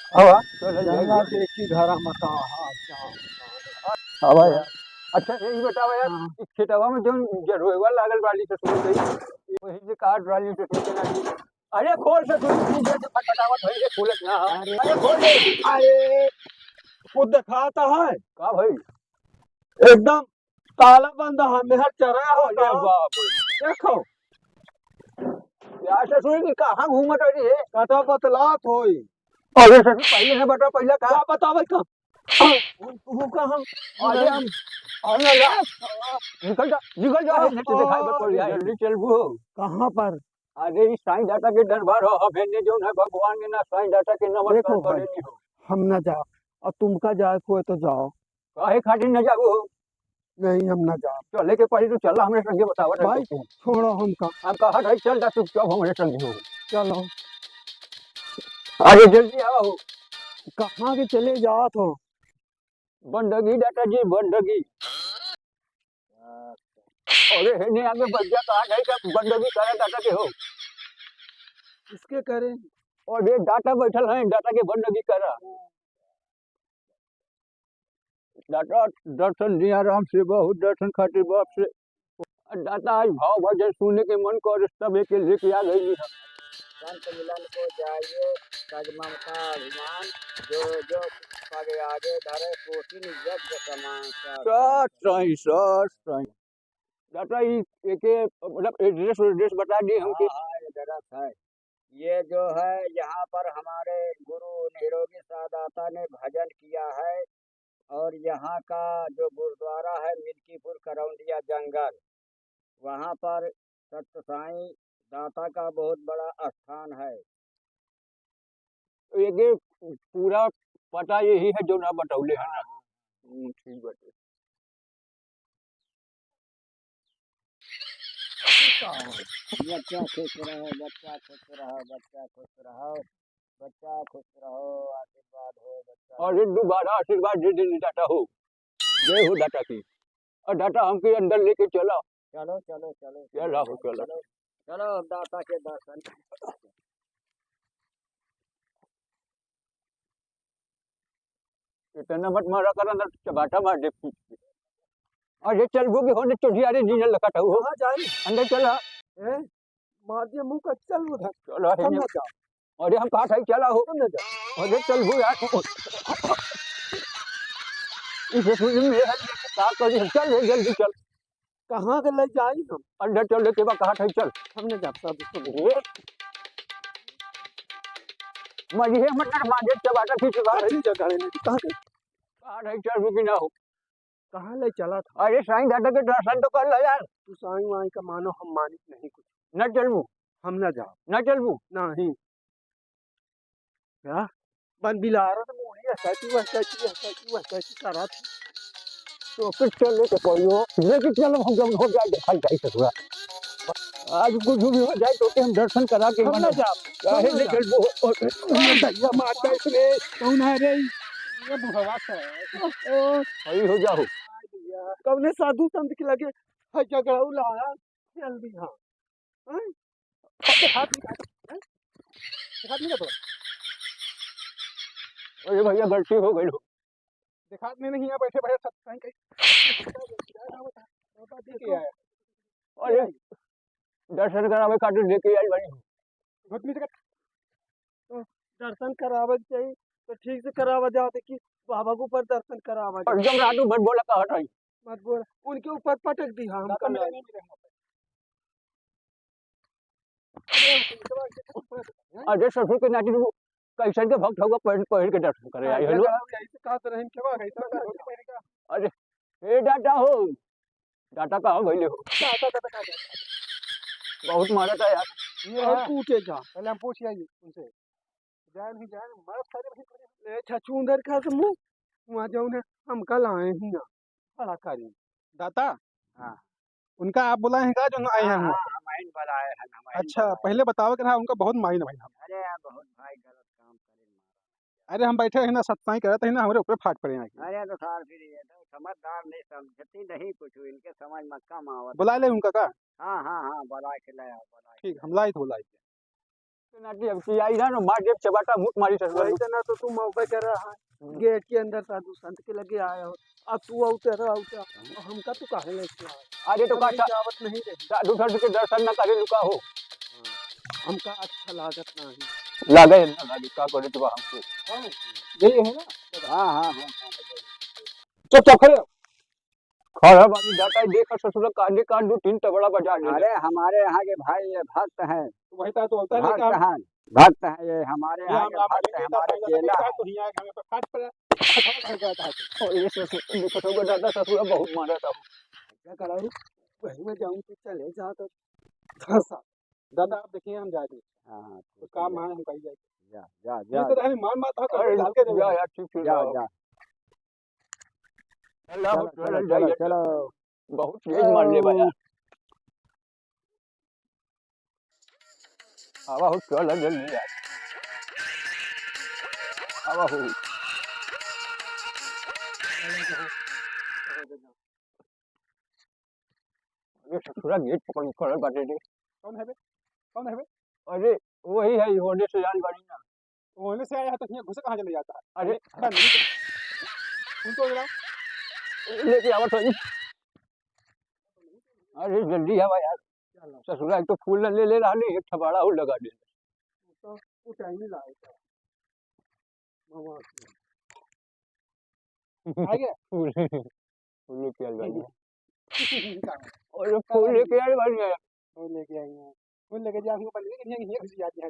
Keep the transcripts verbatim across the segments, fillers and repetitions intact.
आवा, चल, चल, चल, चल। देखी घरा में का हाल चाल। आवा यार। अच्छा, ये बतावा यार, हाँ। ई खेतवा में जौन जरोएवा लागल बाली तो सुन गई, वही से काट डाली तो सुन के ना। अरे खोल से सुन, तू जैसे फटफटावत भाई से खोलत ना। अरे। अरे खोल दे। अरे, वो दिखाता है। का भाई? एकदम ताला बंद है, मेहर चरा हो अरे गया। बाप रे। देखो। यार ससुर की कहाँ घूमत रही है? कटा बतलात होई। अरे ससुर पहले से बता, पहले का? का बतावे का? तू, तू कहाँ? अरे हम, अरे यार, निकल जा, निकल जा, अरे, नहीं तो दिखाई मत पड़ जाए, जल्दी चल वो। कहाँ पर? अरे इस साईं दाता के दरबार हो, अब हेने जो है भगवान ने ना साईं दाता के नमस्कार देखो भाई, करे नहीं हो। हम ना जाओ, और तुमका जाए को है तो जाओ। काहे खातिर न जाबू? नहीं, हम ना जाब। चले के पड़ी, तू चला हमरे संगे, बतावत है भाई, तोके। छोड़ो हमका। हम कहा था, चल जा चुपचाप हमरे संगे हो। चलो। अरे जल्दी आओ। कहाँ के चले जात हो? बंदगी दाता जी, बंदगी। अरे हेने आगे बज्जा कहा नहीं, जब बंदगी करे दाता के हो। किसके करें? और ये दाता बैठल हैं, दाता के बंदगी करा। दाता दर्शन दिया राम से, बहुत दर्शन खातिर बाप से। दाता आज भाव भजन सुने के मन कर, सब एक लेके आ गई है। संत मिलन को जाइए, तज ममता अभिमान, जो जो पग आगे धरे, कोटि यज्ञ समान। सत सही, सत सही। दाता ई एके मतलब एड्रेस, एड्रेस बता दिए हमके। हाँ, हाँ, एड्रेस है। ये जो है, यहाँ पर हमारे गुरु निरोगी सादाता ने भजन किया है और यहाँ का जो गुरुद्वारा है मिल्कीपुर करौंदिया जंगल, वहाँ पर सत्य साईं दाता का बहुत बड़ा स्थान है। एके पूरा पता यही है जो ना बतौले है ना। हम्म, ठीक बाटे। बच्चा खुश रहो, बच्चा खुश रहो, बच्चा खुश रहो, बच्चा खुश रहो, आशीर्वाद हो, बच्चा। अरे दोबारा आशीर्वाद दे दे दाता हो, जय हो दाता की। और दाता हमके अंदर लेके चला। चलो, चलो, चलो, चला हो, चलो। चलो, चलो, दाता के दर्शन। इतना मत मारा कर, अंदर चबाटा मार दे पीठ पे। अरे चल वो भी होने चोटिया रे जीने लगा था वो। कहाँ जाई? अंदर चला। ए, मार दिया मुंह का, चल उधर। चलो, हम ना जाओ। अरे हम कहा था चला हो। हम ना जाओ। अरे चल वो यार। इसे सुन में है, का करी हम? चल रे, जल्दी चल। कहाँ के ले जाई हम? अंदर चल रे, के बा कहा था चल। हम ना जाब, साधु संत। ए, मरिहे मत, मार दे, चबाटा पीछे बाहर। अच्छी जगह है, नहीं तो कहाँ के? कहा था चल रुकी ना हो। कहाँ ले चला था? अरे साईं दादा के दर्शन तो कर लो यार। तू साईं वाईं का मानो, हम मानित नहीं कुछ। न चलबू? हम ना जाब। न चलबू? नहीं। क्या? बन बिलारत मुड़ी ऐसा की वैसा की, ऐसा की वैसा की करत। तो फिर चल लेके पड़ियो, लेके चलो हम जब हो जाए दिखाई जाए ससुरा। आज कुछ भी हो जाए तो हम दर्शन करा के हम ना मानो। जाब। काहे हम ना नहीं जाब। चलबू? और भैया मार दे इसमें। कौन है रे? ये बुढ़वा से। ओ, सही हो जाओ। कौने साधु संत के लगे है झगड़ा उलाया? जल्दी हाँ। हैं? अब देखात नहीं का, हैं? देखात नहीं का तोरा? अरे भैया, गलती हो गई हो। देखात नहीं, नहीं, यहाँ बैठे, बैठे सब कहीं, कहीं। बाबा जी के आए। अरे, दर्शन करावे खातिर लेके आई भाई। घुटनी से तो दर्शन करावे के चाहिए, तो ठीक से करावा जाओ, देखी बाबा के ऊपर दर्शन करावा जाओ। एकदम राजू मत बोला, कहा था। मत बोल, उनके ऊपर पटक दी, हाँ, हमका दादा, नहीं, नहीं, नहीं। अरे ससुर के नाती, तू कैसन के भक्त होगा, पहन, पहन के दर्शन करे आई, हेलो। यही से कहत रहे, केवा गई, तो पहन के। अरे, हे दादा हो, दादा कहाँ गइले हो? दादा, दादा, दादा। बहुत मारत है यार। ये और है। पूछे जा, पहले हम पूछ आइए उनसे। जाए नहीं जाए, मार सारे भाई, ए, छछूंदर का तो मुंह, वहाँ जाओ ना, हम कल आए ही ना, बड़ा करी। दाता? हाँ। उनका आप बुलाए हैं का, जो आए हैं हाँ, वो? हाँ, हम आइन बुलाए हैं, हम आइन अच्छा, बुलाए। पहले बतावे के रहा, उनका बहुत माइन भाई हम। अरे यार, बहुत भाई गलत काम करे मारा। अरे, हम बैठे हैं ना, सत्संग करत हैं ना, हमरे ऊपर फाट पड़े हैं। अरे, तो सार फिर ये तो समझदार नहीं, समझती नहीं कुछ, इनके समझ में कम आवत। बुला ले उनका का? हाँ, हाँ, हाँ, बुला के ले आओ, बुला के ठीक, ले हम आओ। लाई तो बुलाई। नाटी अब की आई ना, मार देब चबाटा, मुट मारी ससुरा। वही तो ना, तो तू मौका कर रहा है। हम्म। गेट के अंदर साधु संत के लगे आया हो, अब तू आउटर, आउटर, और हमका तू काहे लेके आया? अरे तो अब का हम सा-, जावत नहीं रहे। साधु संत के दर्शन ना करे लुका हो। हमका अच्छा लागत नहीं। लागे ना लागे, का करे तो हमको। हाँ, यही है ना? हाँ, हाँ, हाँ, हाँ। चुप, चुप, खड़े रहो। खड़ा बानी जाता है, देखा ससुरा कांडे कांड दो तीन तबला बजा ले। अरे हमारे यहाँ के भाई ये भक्त हैं। तो वही तो, तो होता है ना भक्त क्या? हैं, भक्त हैं ये हमारे ये यहाँ हम के आप भक्त हैं, हमारे चेला हैं। तो यहाँ हमें तो फाट पड़ा, फाट पड़ जाता है। और ये ससुर, देखो तो दादा ससुरा बहुत मारा था। क्या करा रू? वही में जाऊँ तो चले जा तो। दादा आप देखिए हम जाते हैं। हाँ, हाँ, तो ठीक है, काम जा। आए हम कहीं जाए। जा, जा, ये जा, तो जा। अरे मार मार था, अरे, डाल के जा, जा, चुप, चुप जा, रहो। जा। चलो, चलो, चलो, चलो, चलो। बहुत तेज मार ले बा यार। आवा हो, चल जल्दी यार। आवा हो। अरे ससुरा गेट पकड़ के खड़ा बाटे रे। कौन है बे? कौन है बे? अरे वही है, होने से जान बाड़ी ना। होने से आया है तो यहाँ घुसे कहाँ चले जाता है? अरे। अरे, खड़ा नहीं। फूल तो जरा। लेके आवत हई। अरे जल्दी आवा यार। चलो। ससुरा एक तो फूल न ले ले रहा नहीं, एक ठबाड़ा और लगा दे। तो वो टाइम ही लाओ। आ गया? फूल, फूल लेके आइल बानी। अरे फूल लेके आइल बानी। फूल लेके आई हैं। फूल लेके जा, हमको पहले ये, ये, ये घुस जाती है।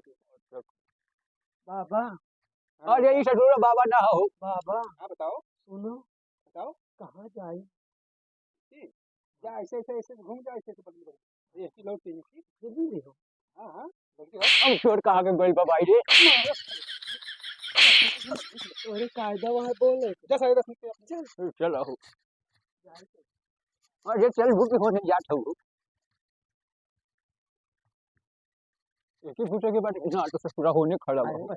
बाबा। अरे ई ससुरा बाबा ना हो। बाबा। हाँ, बताओ। सुनो। बताओ। कहाँ जाई? ठीक। जा, ऐसे, ऐसे, ऐसे घूम जा, ऐसे, ऐसे बगल, बगल। ये ऐसी लौट के, ठीक? फिर भी नहीं हो। हाँ, हाँ, गलती हो। अब चोर कहाँ के गइल बा भाई रे? अरे, कायदा वहाँ बोले। जा, साढ़े दस मिनट के। चल। चल, आओ। अरे, चल, भूख होने जात हूँ। एक ही फुटे के बाद ना तो ससुरा होने खड़ा हुआ।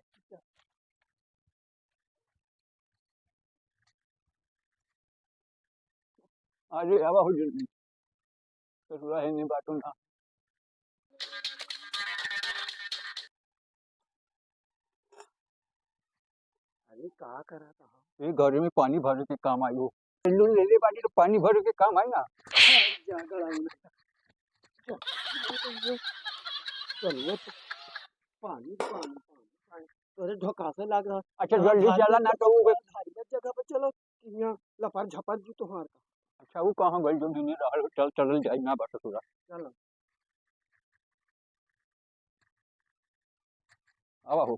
अरे आवा हो जल्दी, ससुरा है नहीं बाटो ना। अरे का करा था? ये घरे में पानी भरे के काम आई हो। लोन ले ले बानी तो पानी भरे के काम आई ना। जाकर आई ना। चलिए तो पानी, पानी, पानी, पानी। अरे ढोका से लाग रहा। अच्छा, हाँ, जल्दी चला ना तो वो धारिया जगह पे चलो, यहाँ लपर झपर जी तोहार का। अच्छा, वो कहाँ गइल जो नहीं रहल? चल, चलल जाई ना बस पूरा। चलो। आवा हो।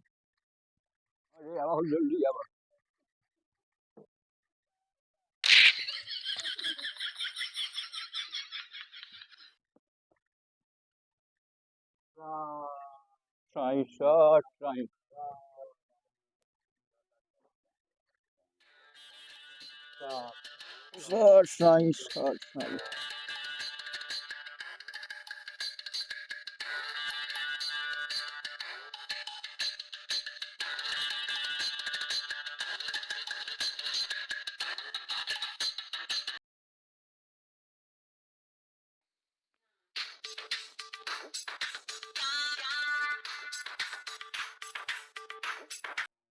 अरे आवा हो, जल्दी आवा। साईं, सात साईं। सात साईं, सात साईं।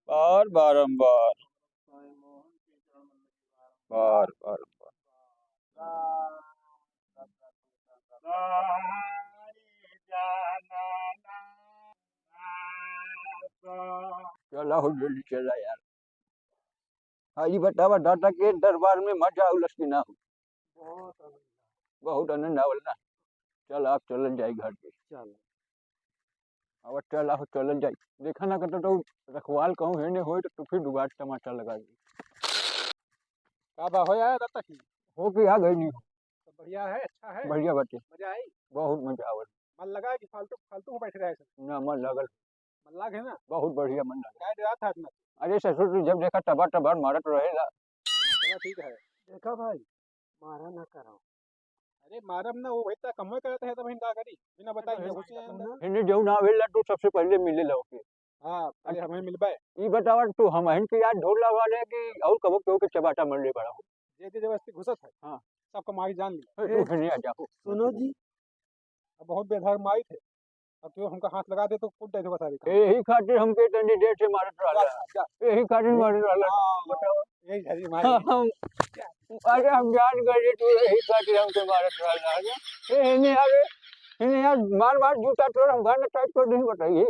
बार बारंबार। बार बारंबार। चला हो जल्दी चला यार। हाँ, ई बतावा, दादा के दरबार में मजा आउलस कि ना? बहुत आनंद। बहुत आनंद आवल ना। चल, आप चलल जाई घर पे। चल। अब चल, आप चलल जाई। देखा ना, कतो तो रखवाल कहूँ हेने होई, तो तू फिर दोबारा तमाचा लगा दे। का बा हो यार, दादा की? हो कि आ गई नहीं हो। तो बढ़िया है, अच्छा है? बढ़िया बाटे। मजा आई? बहुत मजा आवल। मन लगा कि फालतू, फालतू में बैठे रहे सब? ना, मन लगल। मन लाग है ना? बहुत बढ़िया मन लगा। क्या डरा था इतना? अरे ससुर, तू जब देखा टबर टबर मारत रहेला। चलो ठीक है। देखा भाई, मारा ना करो। अरे मारब ना, वो भाई ता कमवे करत है, तब हम का करी? बिना बताए अरे घुस जाए अंदर। हिने जौन आवेला, तू सबसे पहले मिले ला ओके। हाँ, पहले अच्छा। हमें मिलबे। ई बतावा, तू हमहिन के याद ढोला वाले कि और कबो केहू के चबाटा मर ले बड़ा हो? जे जे जबरदस्ती घुसत है, हाँ। सबको मारी जान ली। ए, तू हिने आ जाओ। सुनो जी। अब बहुत बेधर्म आई थे। अब तू हमका हाथ लगा दे तो कूट दे बता दे। यही खातिर हमके तनी देर से मारत रहला। जा, जा। यही खातिर मारत रहला। हाँ, बताओ। यही झाड़ी मारे। हम, अरे हम जान गए रे, तू यही खातिर हमके मारत रहला। अरे, ए, इन्हें यार, इन्हें यार मार मार जूता तोड़ हम घर में टाइट कर देंगे, बताइए।